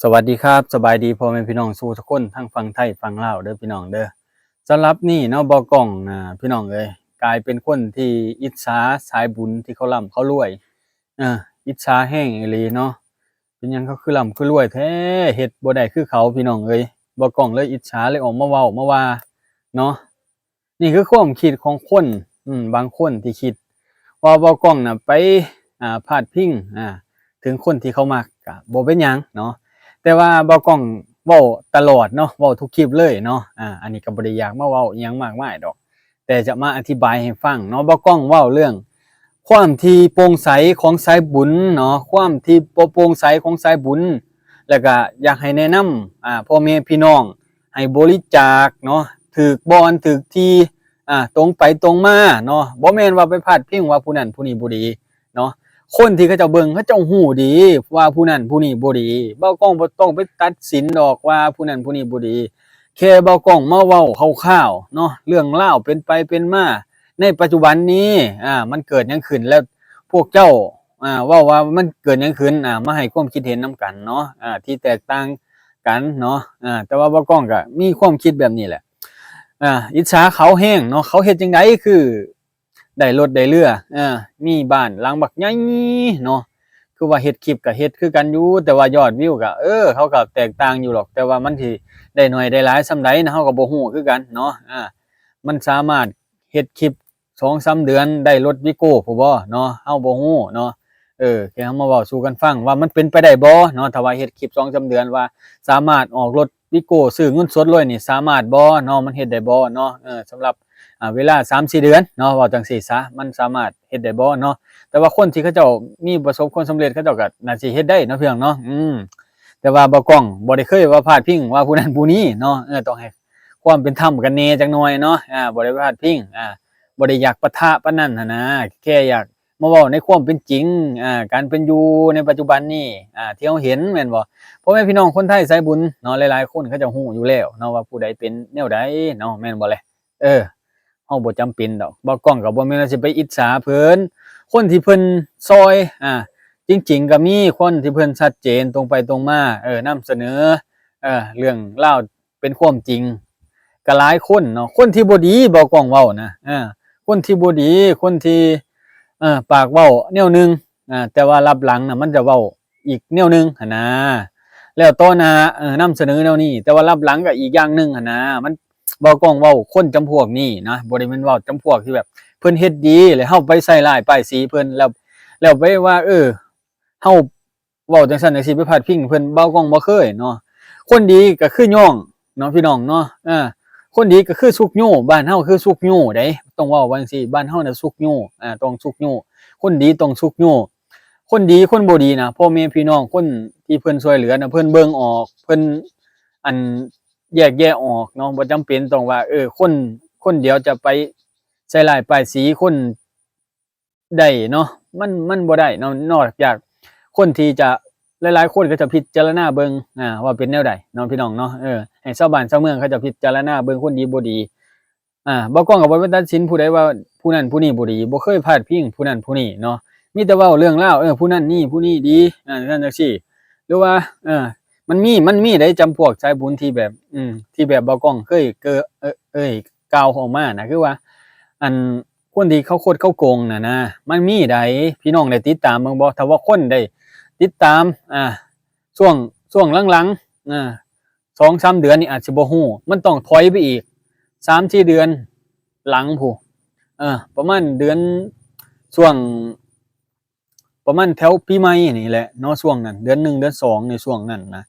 ສະຫວັດດີຄັບ ສະບາຍດີພໍ່ແມ່ພີ່ນ້ອງສູ່ທຸກຄົນ ທັງຝັ່ງໄທຝັ່ງລາວເດີພີ່ນ້ອງເດີ. ສຳລັບນີ້ເນາະ ບ່າວກ້ອງນະ ພີ່ນ້ອງເອີຍ ກາຍເປັນຄົນທີ່ອິດສາສາຍບຸນທີ່ເຂົາລ່ຳເຂົາລວຍ ເອີ ອິດສາແຮງອີ່ຫຼີເນາະ. ເປັນຫຍັງເຂົາຄືລ່ຳຄືລວຍແທ້ ເຮັດບໍ່ໄດ້ຄືເຂົາ ພີ່ນ້ອງເອີຍ. ບ່າວກ້ອງເລີຍອິດສາ ເລີຍອອກມາເວົ້າມາວ່າເນາະ. ນີ້ຄືຄວາມຄິດຂອງຄົນ ອືມ ບາງຄົນທີ່ຄິດວ່າບ່າວກ້ອງນະໄປ ອ່າ ພາດພິງ ອ່າ ເຖິງຄົນທີ່ເຂົາມັກ ກະບໍ່ເປັນຫຍັງເນາະ. ແຕ່ວ່າບ່າວກ້ອງເວົ້າຕະຫຼອດເນາະ ເວົ້າທຸກຄລິບເລີຍເນາະ. ອ່າ ອັນນີ້ກະບໍ່ໄດ້ຢາກມາເວົ້າອີ່ຫຍັງມາກມາຍດອກ ແຕ່ຈະມາອະທິບາຍໃຫ້ຟັງເນາະ. ບ່າວກ້ອງເວົ້າເລື່ອງຄວາມທີ່ໂປ່ງໃສຂອງສາຍບຸນເນາະ ຄວາມທີ່ບໍ່ໂປ່ງໃສຂອງສາຍບຸນ ແລ້ວກະຢາກໃຫ້ແນະນຳ ອ່າ ພໍ່ແມ່ພີ່ນ້ອງ ໃຫ້ບໍລິຈາກເນາະ ຖືກບ່ອນຖືກທີ່ ອ່າ ຕົງໄປຕົງມາເນາະ. ບໍ່ແມ່ນວ່າໄປພາດພິງວ່າຜູ້ນັ້ນຜູ້ນີ້ບໍ່ດີເນາະ. ຄົນທີ່ເຂົາເຈົ້າເບິ່ງ ເຂົາເຈົ້າຮູ້ດີວ່າຜູ້ນັ້ນຜູ້ນີ້ບໍ່ດີ. ບ່າວກ້ອງບໍ່ຕ້ອງໄປຕັດສິນດອກວ່າຜູ້ນັ້ນຜູ້ນີ້ບໍ່ດີ. ແຄ່ບ່າວກ້ອງມາເວົ້າຄ່າວໆເນາະ ເລື່ອງລາວເປັນໄປເປັນມາໃນປັດຈຸບັນນີ້ ອ່າ ມັນເກີດຫຍັງຂຶ້ນ ແລ້ວພວກເຈົ້າ ອ່າ ເວົ້າວ່າມັນເກີດຫຍັງຂຶ້ນ ອ່າ ມາໃຫ້ຄວາມຄິດເຫັນນຳກັນເນາະ ອ່າ ທີ່ແຕກຕ່າງກັນເນາະ. ອ່າ ແຕ່ວ່າບ່າວກ້ອງກະມີຄວາມຄິດແບບນີ້ແຫຼະ ອ່າ ອິດສາເຂົາແຮງເນາະ. ເຂົາເຮັດຈັ່ງໃດຄືໄດ້ລົດໄດ້ເຮືອ ເອີ ມີບ້ານຫຼັງບັກໃຫຍ່ເນາະ. ຄືວ່າເຮັດຄລິບກະເຮັດຄືກັນຢູ່ ແຕ່ວ່າຍອດວິວກະ ເອີ ເຂົາກະແຕກຕ່າງຢູ່ດອກ ແຕ່ວ່າມັນຊິໄດ້ໜ້ອຍໄດ້ຫຼາຍສ່ຳໃດນະ ເຮົາກະບໍ່ຮູ້ຄືກັນເນາະ. ອ່າ ມັນສາມາດເຮັດຄລິບ ສອງສາມເດືອນໄດ້ລົດວີໂກ້ພຸ້ນບໍ່ເນາະ ເຮົາບໍ່ຮູ້ເນາະ. ເອີ ແຄ່ເຮົາມາເວົ້າສູ່ກັນຟັງວ່າມັນເປັນໄປໄດ້ບໍ່ເນາະ ຖ້າວ່າເຮັດຄລິບສອງສາມເດືອນວ່າສາມາດອອກລົດວີໂກ້ຊື້ເງິນສົດເລີຍນີ້ ສາມາດບໍ່ເນາະ ມັນເຮັດໄດ້ບໍ່ເນາະ. ເອີ ສຳລັບ ອ່າ ເວລາສາມສີ່ເດືອນເນາະ ເວົ້າຈັ່ງຊີ້ຊະ ມັນສາມາດເຮັດໄດ້ບໍ່ເນາະ. ແຕ່ວ່າຄົນທີ່ເຂົາເຈົ້າມີປະສົບຄວາມສຳເລັດ ເຂົາເຈົ້າກະໜ້າຊິເຮັດໄດ້ເນາະ ພີ່ນ້ອງເນາະ. ອືມ ແຕ່ວ່າບ່າວກ້ອງບໍ່ໄດ້ເຄີຍວ່າພາດພິງວ່າຜູ້ນັ້ນຜູ້ນີ້ເນາະ ເອີ ຕ້ອງໃຫ້ຄວາມເປັນທຳກັນແດ່ຈັກໜ່ອຍເນາະ. ອ່າ ບໍ່ໄດ້ພາດພິງ ອ່າ ບໍ່ໄດ້ຢາກປະທະປານນັ້ນຫັ້ນນະ ແຄ່ຢາກມາເວົ້າໃນຄວາມເປັນຈິງ ອ່າ ການເປັນຢູ່ໃນປັດຈຸບັນນີ້ ອ່າ ທີ່ເຮົາເຫັນແມ່ນບໍ່ ພໍ່ແມ່ພີ່ນ້ອງຄົນໄທສາຍບຸນເນາະ. ຫຼາຍໆຄົນເຂົາເຈົ້າຮູ້ຢູ່ແລ້ວເນາະວ່າຜູ້ໃດເປັນແນວໃດເນາະ ແມ່ນບໍ່ແລະ. ເອີ ເຮົາບໍ່ຈຳເປັນດອກ ບ່າວກ້ອງກະບໍ່ແມ່ນວ່າຊິໄປອິດສາເພິ່ນ. ຄົນທີ່ເພິ່ນຊ່ອຍ ອ່າ ຈິງໆກະມີ ຄົນທີ່ເພິ່ນຊັດເຈນຕົງໄປຕົງມາ ເອີ ນຳສະເໜີ ເອີ ເລື່ອງລາວເປັນຄວາມຈິງກະຫຼາຍຄົນເນາະ. ຄົນທີ່ບໍ່ດີ ບ່າວກ້ອງເວົ້ານະ ເອີ ຄົນທີ່ບໍ່ດີ ຄົນທີ່ ເອີ ປາກເວົ້າແນວໜຶ່ງ ອ່າ ແຕ່ວ່າລັບຫຼັງນະ ມັນຈະເວົ້າອີກແນວໜຶ່ງຫັ້ນນາ. ແລ້ວຕໍ່ໜ້າ ເອີ ນຳສະເໜີແນວນີ້ ແຕ່ວ່າລັບຫຼັງກະອີກຢ່າງໜຶ່ງຫັ້ນນາ. ມັນ ບ່າວກ້ອງເວົ້າຄົນຈຳພວກນີ້ນະ ບໍ່ໄດ້ແມ່ນເວົ້າຈຳພວກທີ່ແບບເພິ່ນເຮັດດີ ແລ້ວເຮົາໄປໃສ່ຮ້າຍປ້າຍສີເພິ່ນ ແລ້ວ ແລ້ວໄປວ່າ ເອີ ເຮົາເວົ້າຈັ່ງຊັ້ນຈັ່ງຊີ້ ໄປພາດພິງເພິ່ນ ບ່າວກ້ອງບໍ່ເຄີຍເນາະ. ຄົນດີກະຄືຍ້ອງເນາະ ພີ່ນ້ອງເນາະ. ເອີ ຄົນດີກະຄືຊຸກຍູ້ ບ້ານເຮົາຄືຊຸກຍູ້ເດ້ ຕ້ອງເວົ້າວ່າຈັ່ງຊີ້ ບ້ານເຮົານະຊຸກຍູ້ ອ່າ ຕ້ອງຊຸກຍູ້ ຄົນດີຕ້ອງຊຸກຍູ້. ຄົນດີຄົນບໍ່ດີນະ ພໍ່ແມ່ພີ່ນ້ອງຄົນທີ່ເພິ່ນຊ່ວຍເຫຼືອນະ ເພິ່ນເບິ່ງອອກ ເພິ່ນ ອັນ ແຍກແຍະອອກເນາະ. ບໍ່ຈຳເປັນຕ້ອງວ່າ ເອີ ຄົນ ຄົນດຽວຈະໄປໃສ່ຮ້າຍປ້າຍສີຄົນໃດເນາະ ມັນ ມັນບໍ່ໄດ້ເນາະ. ນອກຈາກຄົນທີ່ຈະ ຫຼາຍໆຄົນເຂົາຈະພິຈາລະນາເບິ່ງ ອ່າ ວ່າເປັນແນວໃດເນາະ ພີ່ນ້ອງເນາະ. ເອີ ໃຫ້ຊາວບ້ານຊາວເມືອງເຂົາເຈົ້າພິຈາລະນາເບິ່ງຄົນດີບໍ່ດີ. ອ່າ ບ່າວກ້ອງກະບໍ່ໄປຕັດສິນຜູ້ໃດວ່າຜູ້ນັ້ນຜູ້ນີ້ບໍ່ດີ ບໍ່ເຄີຍພາດພິງຜູ້ນັ້ນຜູ້ນີ້ເນາະ ມີແຕ່ເວົ້າເລື່ອງລາວ ເອີ ຜູ້ນັ້ນນີ້ຜູ້ນີ້ດີ ອ່າ ຈັ່ງຊັ້ນຈັ່ງຊີ້ ຫຼືວ່າ ເອີ ມັນມີ ມັນມີໄດ໋ ຈຳພວກສາຍບຸນທີ່ແບບ ອືມ ທີ່ແບບບ່າວກ້ອງເຄີຍ ເກີ ເອີ ເອີຍ ກ່າວອອກມານະ ຄືວ່າ ອັນ ຄົນທີ່ເຂົາຄົດເຂົາໂກງນະນະ ມັນມີໃດ໋ ພີ່ນ້ອງໄດ້ຕິດຕາມເບິ່ງບໍ່? ຖ້າວ່າຄົນໄດ້ຕິດຕາມ ອ່າ ຊ່ວງ ຊ່ວງຫຼັງໆ ອ່າ ສອງສາມເດືອນນີ້ອາດຊິບໍ່ຮູ້ ມັນຕ້ອງຖອຍໄປອີກສາມສີ່ເດືອນຫຼັງພຸ້ນ ເອີ ປະມານເດືອນ ຊ່ວງ ປະມານແຖວປີໃໝ່ນີ້ແຫຼະເນາະ ຊ່ວງນັ້ນ ເດືອນໜຶ່ງເດືອນສອງ ໃນຊ່ວງນັ້ນນະ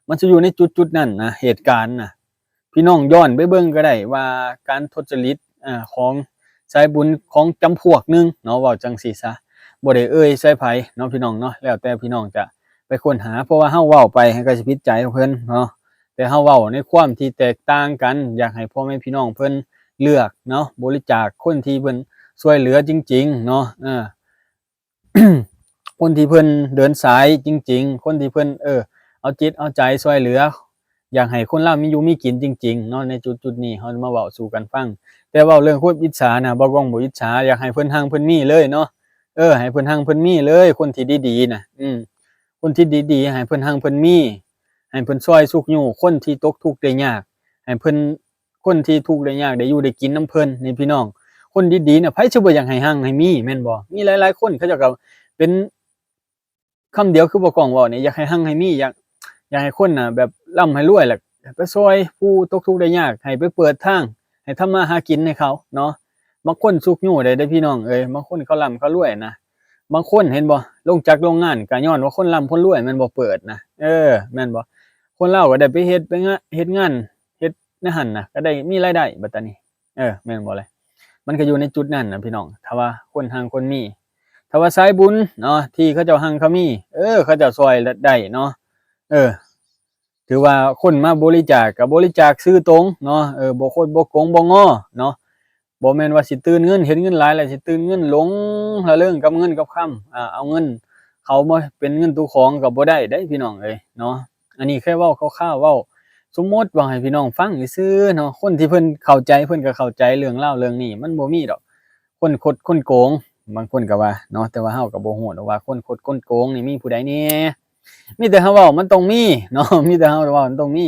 ມັນຊິຢູ່ໃນຈຸດໆນັ້ນນະ ເຫດການນະ. ພີ່ນ້ອງຍ້ອນໄປເບິ່ງກະໄດ້ວ່າການທຸດຈະລິດ ອ່າ ຂອງສາຍບຸນຂອງຈຳພວກໜຶ່ງເນາະ ເວົ້າຈັ່ງຊີ້ຊະ ບໍ່ໄດ້ເອີ່ຍໃສ່ໃຜເນາະ ພີ່ນ້ອງເນາະ ແລ້ວແຕ່ພີ່ນ້ອງຈະໄປຄົ້ນຫາ ເພາະວ່າເຮົາເວົ້າໄປ ເຮົາກະຊິຜິດໃຈຂອງເພິ່ນເນາະ ແຕ່ເຮົາເວົ້າໃນຄວາມທີ່ແຕກຕ່າງກັນ ຢາກໃຫ້ພໍ່ແມ່ພີ່ນ້ອງເພິ່ນເລືອກເນາະ ບໍລິຈາກຄົນທີ່ເພິ່ນຊ່ວຍເຫຼືອຈິງໆເນາະ ເອີ ຄົນທີ່ເພິ່ນເດີນສາຍຈິງໆ ຄົນທີ່ເພິ່ນ ເອີ ເອົາຈິດເອົາໃຈຊ່ວຍເຫຼືອ ຢາກໃຫ້ຄົນລາວມີຢູ່ມີກິນຈິງໆເນາະ. ໃນຈຸດໆນີ້ເຮົາມາເວົ້າສູ່ກັນຟັງ ແຕ່ເວົ້າເລື່ອງຄວາມອິດສານະ ບ່າວກ້ອງບໍ່ອິດສາ ຢາກໃຫ້ເພິ່ນຮັ່ງເພິ່ນມີເລີຍເນາະ ເອີ ໃຫ້ເພິ່ນຮັ່ງເພິ່ນມີເລີຍ ຄົນທີ່ດີໆນະ ອືມ ຄົນທີ່ດີໆ ໃຫ້ເພິ່ນຮັ່ງເພິ່ນມີ ໃຫ້ເພິ່ນຊ່ອຍຊຸກຍູ້ຄົນທີ່ຕົກທຸກໄດ້ຍາກ ໃຫ້ເພິ່ນ ຄົນທີ່ທຸກໄດ້ຍາກໄດ້ຢູ່ໄດ້ກິນນຳເພິ່ນນີ້ພີ່ນ້ອງ. ຄົນດີໆນະ ໃຜຊິບໍ່ຢາກໃຫ້ຮັ່ງໃຫ້ມີແມ່ນບໍ່? ມີຫຼາຍໆຄົນເຂົາເຈົ້າກໍເປັນ ຄຳດຽວຄືບໍ່ກ້ອງເວົ້ານີ້ ຢາກໃຫ້ຮັ່ງໃຫ້ມີ ຢາກ ຢາກໃຫ້ຄົນນະແບບລ່ຳໃຫ້ລວຍ ແລ້ວໄປຊ່ອຍຜູ້ຕົກທຸກໄດ້ຍາກ ໃຫ້ໄປເປີດທາງໃຫ້ທຳມາຫາກິນໃຫ້ເຂົາເນາະ. ບາງຄົນຊຸກຍູ້ໄດ້ເດ້ພີ່ນ້ອງເອີຍ ບາງຄົນເຂົາລ່ຳເຂົາລວຍນະ. ບາງຄົນເຫັນບໍ່ ລົງຈັກໂລງງານກໍຍ້ອນວ່າຄົນລ່ຳຄົນລວຍແມ່ນບໍ່ ເປີດນະ ເອີ ແມ່ນບໍ່? ຄົນລາວກໍໄດ້ໄປເຮັດ ໄປງານ ເຮັດງານ ເຮັດແນວຫັ້ນນະ ກໍໄດ້ມີລາຍໄດ້ບັດຕານີ້ ເອີ ແມ່ນບໍ່ແຫຼະ? ມັນກໍຢູ່ໃນຈຸດນັ້ນນະພີ່ນ້ອງ ຖ້າວ່າຄົນຮັ່ງຄົນມີ. ຖ້າວ່າສາຍບຸນເນາະ ທີ່ເຂົາເຈົ້າຮັ່ງເຂົາມີ ເອີ ເຂົາເຈົ້າຊ່ອຍໄດ້ເນາະ ເອີ ຖືວ່າຄົນມາບໍລິຈາກກໍບໍລິຈາກຊື່ຕົງເນາະ ເອີ ບໍ່ຄົດບໍ່ໂກງບໍ່ງໍເນາະ. ບໍ່ແມ່ນວ່າຊິຕື່ນເງິນ ເຫັນເງິນຫຼາຍແລ້ວຊິຕື່ນເງິນ ຫຼົງລະເລີງກັບເງິນກັບຄຳ ອາ ເອົາເງິນເຂົາມາເປັນເງິນຕົວຂອງກໍບໍ່ໄດ້ເດ້ພີ່ນ້ອງເອີຍເນາະ. ອັນນີ້ແຄ່ເວົ້າຄ່າວໆ ເວົ້າສົມມຸດເວົ້າໃຫ້ພີ່ນ້ອງຟັງຊື່ໆເນາະ. ຄົນທີ່ເພິ່ນເຂົ້າໃຈ ເພິ່ນກໍເຂົ້າໃຈເລື່ອງລາວເລື່ອງນີ້ ມັນບໍ່ມີດອກ ຄົນຄົດຄົນໂກງ ບາງຄົນກໍວ່າເນາະ ແຕ່ວ່າເຮົາກໍບໍ່ຮູ້ດອກວ່າຄົນຄົດຄົນໂກງນີ້ມີຜູ້ໃດແດ່. ມີແຕ່ເຮົາເວົ້າມັນຕ້ອງມີເນາະ ມີແຕ່ເຮົາເວົ້າມັນຕ້ອງມີ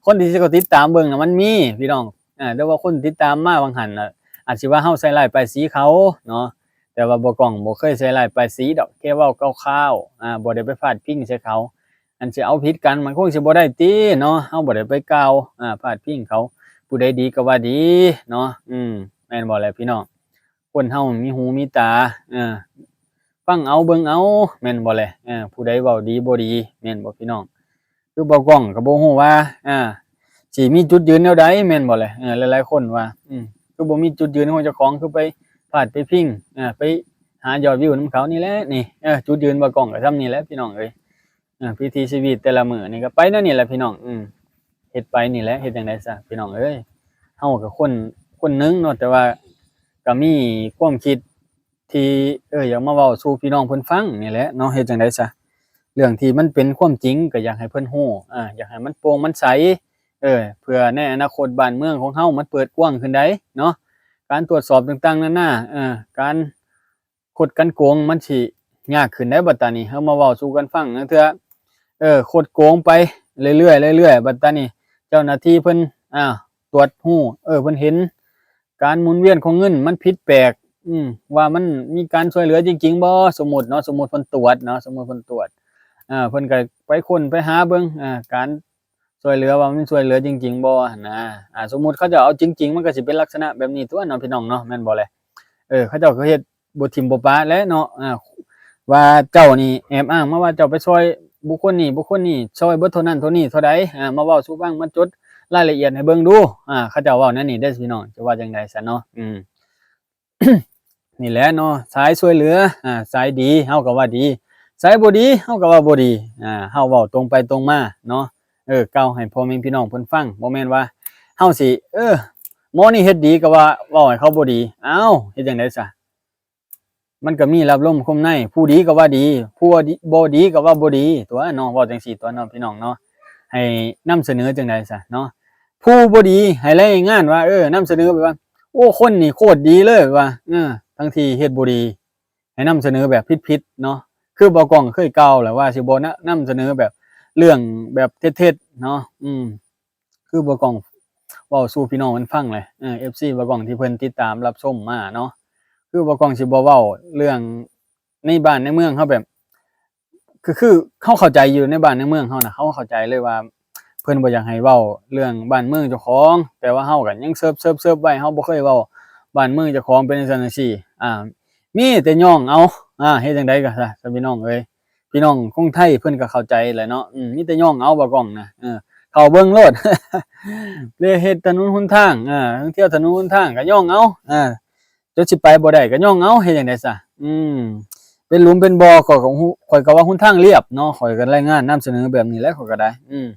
ຄົນທີ່ຊິເຂົ້າຕິດຕາມເບິ່ງນະມັນມີພີ່ນ້ອງ. ອາ ແຕ່ວ່າຄົນຕິດຕາມມາຫວ່າງຫັ້ນນະ ອາດຊິວ່າເຮົາໃສ່ຮ້າຍປ້າຍສີເຂົາເນາະ ແຕ່ວ່າບໍ່ກ້ອງບໍ່ເຄີຍໃສ່ຮ້າຍປ້າຍສີດອກ ແຄ່ເວົ້າຄ່າວໆ ອາ ບໍ່ໄດ້ໄປພາດພິງໃສ່ເຂົາ. ອັນຊິເອົາຜິດກັນມັນຄົງຊິບໍ່ໄດ້ຕິເນາະ ເຮົາບໍ່ໄດ້ໄປກ່າວ ອາ ພາດພິງເຂົາ ຜູ້ໃດດີກໍວ່າດີເນາະ. ອືມ ແມ່ນບໍ່ແຫຼະພີ່ນ້ອງ? ຄົນເຮົາມີຫູມີຕາ ເອີ ຟັງເອົາເບິ່ງເອົາ ແມ່ນບໍ່ແຫຼະ? ເອີ ຜູ້ໃດເວົ້າດີບໍ່ດີ ແມ່ນບໍ່ພີ່ນ້ອງ? ຄືບໍ່ກ້ອງກໍບໍ່ຮູ້ວ່າ ອາ ຊິມີຈຸດຢືນແນວໃດ ແມ່ນບໍ່ແຫຼະ? ເອີ ຫຼາຍໆຄົນວ່າ ອືມ ຄືບໍ່ມີຈຸດຢືນຂອງເຈົ້າຂອງ ຄືໄປພາດໄປພິງ ອາ ໄປຫາຍອດວິວນຳເຂົານີ້ແຫຼະນີ້. ເອີ ຈຸດຢືນບໍ່ກ້ອງກໍສ່ຳນີ້ແຫຼະພີ່ນ້ອງເອີຍ. ເອີ ວິຖີຊີວິດແຕ່ລະມື້ນີ້ກໍໄປແນວນີ້ແຫຼະພີ່ນ້ອງ. ອືມ ເຮັດໄປນີ້ແຫຼະ ເຮັດຈັ່ງໃດຊະພີ່ນ້ອງເອີຍ. ເຮົາກໍຄົນ ຄົນໜຶ່ງເນາະ ແຕ່ວ່າກໍມີຄວາມຄິດທີ່ ເອີ ຢາກມາເວົ້າສູ່ພີ່ນ້ອງເພິ່ນຟັງນີ້ແຫຼະເນາະ. ເຮັດຈັ່ງໃດຊະ ເລື່ອງທີ່ມັນເປັນຄວາມຈິງກໍຢາກໃຫ້ເພິ່ນຮູ້ ອາ ຢາກໃຫ້ມັນໂປ່ງມັນໃສ ເອີ ເພື່ອໃນອະນາຄົດບ້ານເມືອງຂອງເຮົາມັນເປີດກວ້າງຂຶ້ນໄດ໋ເນາະ. ການຕວດສອບຕ່າງໆນານາ ເອີ ການ ຄົດກັນໂກງມັນຊິຍາກຂຶ້ນໄດ໋ບັດຕານີ້. ເຮົາມາເວົ້າສູ່ກັນຟັງ ລາງເທື່ອ ເອີ ຄົດໂກງໄປເລື້ອຍໆ ເລື້ອຍໆ ບັດຕານີ້ເຈົ້າໜ້າທີ່ເພິ່ນ ອາ ຕວດຮູ້ ເອີ ເພິ່ນເຫັນການໝູນວຽນຂອງເງິນມັນຜິດແປກ ອືມ ວ່າມັນມີການຊ່ວຍເຫຼືອຈິງໆບໍ່ ສົມມຸດເນາະ ສົມມຸດເພິ່ນຕວດເນາະ ສົມມຸດເພິ່ນຕວດ ອາ ເພິ່ນກໍໄປຄົ້ນໄປຫາເບິ່ງ ອາ ການ ຊ່ວຍເຫຼືອວ່າມັນຊ່ວຍເຫຼືອຈິງໆບໍ່ຫັ້ນນະ. ອາ ສົມມຸດເຂົາເຈົ້າເອົາຈິງໆ ມັນກໍຊິເປັນລັກສະນະແບບນີ້ຕົວະເນາະ ພີ່ນ້ອງເນາະ ແມ່ນບໍ່ແຫຼະ? ເອີ ເຂົາເຈົ້າກໍເຮັດບໍ່ຖິ້ມບໍ່ປະແຫຼະເນາະ ອາ ວ່າເຈົ້ານີ້ແອບອ້າງມາວ່າເຈົ້າໄປຊ່ອຍບຸກຄົນນີ້ ບຸກຄົນນີ້ ຊ່ອຍເບິດເທົ່ານັ້ນເທົ່ານີ້ເທົ່າໃດ ອາ ມາເວົ້າສູ່ຟັງ ມາຈົດລາຍລະອຽດໃຫ້ເບິ່ງດູ. ອາ ເຂົາເຈົ້າເວົ້າແນວນີ້ເດ້ພີ່ນ້ອງ ຈະວ່າຈັ່ງໃດຊະເນາະ? ອືມ ນີ້ແຫຼະເນາະ ສາຍຊ່ວຍເຫຼືອ ອາ ສາຍດີເຮົາກໍວ່າດີ ສາຍບໍ່ດີເຮົາກໍວ່າບໍ່ດີ ອາ ເຮົາເວົ້າຕົງໄປຕົງມາເນາະ ເອີ ກ່າວໃຫ້ພໍ່ແມ່ພີ່ນ້ອງເພິ່ນຟັງ ບໍ່ແມ່ນວ່າເຮົາຊິ ເອີ ໝໍນີ້ເຮັດດີກໍວ່າເວົ້າໃຫ້ເຂົາບໍ່ດີ ອ້າວ ເຮັດຈັ່ງໃດຊະ? ມັນກໍມີລັບລົມຄົມໃນ ຜູ້ດີກໍວ່າດີ ຜູ້ບໍ່ດີກໍວ່າບໍ່ດີຕົວະເນາະ ເວົ້າຈັ່ງຊີ້ຕົວະເນາະ ພີ່ນ້ອງເນາະ ໃຫ້ນຳສະເໜີຈັ່ງໃດຊະເນາະ? ຜູ້ບໍ່ດີໃຫ້ລາຍງານວ່າ ເອີ ນຳສະເໜີແບບວ່າ ໂອ້ ຄົນນີ້ໂຄດດີເລີຍວ່າ ເອີ ທັງທີ່ເຮັດບໍ່ດີ ໃຫ້ນຳສະເໜີແບບຜິດໆເນາະ ຄືບໍ່ກ້ອງເຄີຍກ່າວແຫຼະວ່າຊິບໍ່ນະ ນຳສະເໜີແບບເລື່ອງແບບເທັດໆເນາະ ອືມ ຄືບໍ່ກ້ອງເວົ້າສູ່ພີ່ນ້ອງເພິ່ນຟັງແຫຼະ ເອີ ເອັຟຊີບໍ່ກ້ອງທີ່ເພິ່ນຕິດຕາມຮັບຊົມມາເນາະ ຄືບໍ່ກ້ອງຊິບໍ່ເວົ້າເລື່ອງໃນບ້ານໃນເມືອງເຮົາແບບ ຄື ຄືເຮົາເຂົ້າໃຈຢູ່ໃນບ້ານໃນເມືອງເຮົານະ ເຮົາເຂົ້າໃຈເລີຍວ່າເພິ່ນບໍ່ຢາກໃຫ້ເວົ້າເລື່ອງບ້ານເມືອງເຈົ້າຂອງ ແຕ່ວ່າເຮົາກໍຍັງເຊີບໆໆໄວ້ ເຮົາບໍ່ເຄີຍເວົ້າບ້ານເມືອງເຈົ້າຂອງເປັນຈັ່ງຊັ້ນຈັ່ງຊີ້ ອາ ມີແຕ່ຍ້ອງເອົາ ອາ ເຮັດຈັ່ງໃດກໍຊະ ຊະພີ່ນ້ອງເອີຍ ພີ່ນ້ອງຄົນໄທເພິ່ນກໍເຂົ້າໃຈແຫຼະເນາະ ອືມ ມີແຕ່ຍ້ອງເອົາບໍ່ກ້ອງນະ ເອີ ເຂົ້າເບິ່ງໂລດ ເລີຍເຮັດຖະໜົນຫົນທາງ ເອີ ທ່ອງທ່ຽວຖະໜົນຫົນທາງກໍຍ້ອງເອົາ ເອີ ຈົນຊິໄປບໍ່ໄດ້ກໍຍ້ອງເອົາ ເຮັດຈັ່ງໃດຊະ ອືມ ເປັນຫຼຸມເປັນບໍ່ ຂ້ອຍກໍຮູ້ ຂ້ອຍກໍວ່າຫົນທາງລຽບເນາະ ຂ້ອຍກໍລາຍງານນຳສະເໜີແບບນີ້ແຫຼະ ຂ້ອຍກໍໄດ້ ອືມ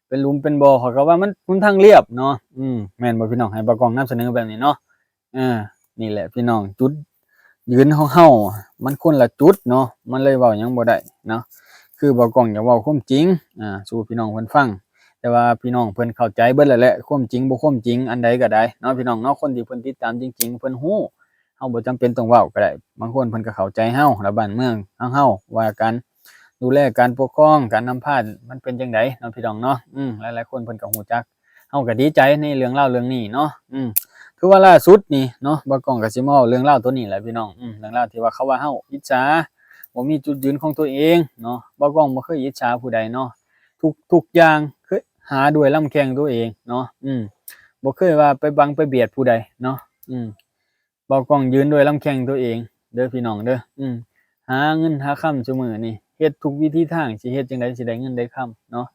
ເປັນຫຼຸມເປັນບໍ່ ຂ້ອຍກໍວ່າມັນຫົນທາງລຽບເນາະ ອືມ ແມ່ນບໍ່ພີ່ນ້ອງ ໃຫ້ບ່າວກ້ອງນຳສະເໜີແບບນີ້ເນາະ ເອີ ນີ້ແຫຼະພີ່ນ້ອງ ຈຸດຢືນຂອງເຮົາມັນຄົນລະຈຸດເນາະ ມັນເລີຍເວົ້າຫຍັງບໍ່ໄດ້ເນາະ ຄືບ່າວກ້ອງຢາກເວົ້າຄວາມຈິງ ອາ ສູ່ພີ່ນ້ອງເພິ່ນຟັງ ແຕ່ວ່າພີ່ນ້ອງເພິ່ນເຂົ້າໃຈເບິດແລ້ວແຫຼະ ຄວາມຈິງບໍ່ຄວາມຈິງ ອັນໃດກໍໄດ້ເນາະ ພີ່ນ້ອງເນາະ ຄົນທີ່ເພິ່ນຕິດຕາມຈິງໆ ເພິ່ນຮູ້ ເຮົາບໍ່ຈຳເປັນຕ້ອງເວົ້າກໍໄດ້ ບາງຄົນເພິ່ນກໍເຂົ້າໃຈເຮົາ ແລະ ບ້ານເມືອງຂອງເຮົາວ່າກັນ ดูแลการปกครอง การนำพา มันเป็นจั่งใดเนาะพี่น้องเนาะ อืม หลายๆคนเพิ่นก็ฮู้จัก เฮาก็ดีใจในเรื่องราวเรื่องนี้เนาะ อืม คือว่าล่าสุดนี่เนาะ บ่าวกล้องก็สิมาเว้าเรื่องราวตัวนี้แหละพี่น้อง อืม เรื่องราวที่ว่าเขาว่าเฮาอิจฉา บ่มีจุดยืนของตัวเองเนาะ บ่าวกล้องบ่เคยอิจฉาผู้ใดเนาะ ทุก ทุกอย่างคือหาด้วยลำแข้งตัวเองเนาะ อืม บ่เคยว่าไปบังไปเบียดผู้ใดเนาะ อืม บ่าวกล้องยืนด้วยลำแข้งตัวเองเด้อพี่น้องเด้อ อืม หาเงินหาคำซุมื้อนี่ เฮ็ดทุกวิธีทาง สิเฮ็ดจั่งใดสิได้เงินได้คำเนาะ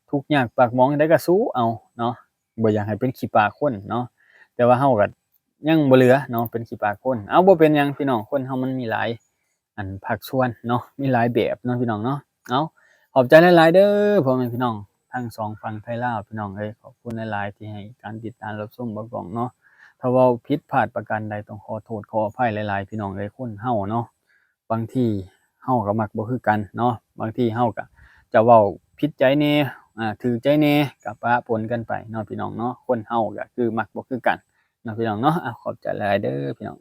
ทุกข์ยากปากหมองจั่งใดก็สู้เอาเนาะ บ่อยากให้เป็นขี้ปากคนเนาะ แต่ว่าเฮาก็ยังบ่เหลือเนาะ เป็นขี้ปากคน เอา บ่เป็นหยังพี่น้อง คนเฮามันมีหลาย อันภาคส่วนเนาะ มีหลายแบบเนาะพี่น้องเนาะ เอา ขอบใจหลายๆเด้อพ่อแม่พี่น้อง ทั้งสองฝั่งไทยลาวพี่น้องเอ้ย ขอบคุณหลายๆที่ให้การติดตามรับชมบ่าวกล้องเนาะ ถ้าเว้าผิดพลาดประการใดต้องขอโทษขออภัยหลายๆพี่น้องเอ้ย คนเฮาเนาะ บางทีเฮาก็มักบ่คือกันเนาะ บางทีเฮาก็จะเว้าผิดใจแหน่ อ่า ถืกใจแหน่ ก็ปะปนกันไปเนาะพี่น้องเนาะ คนเฮาก็คือมักบ่คือกันเนาะพี่น้องเนาะ อ่ะ ขอบใจหลายๆเด้อพี่น้อง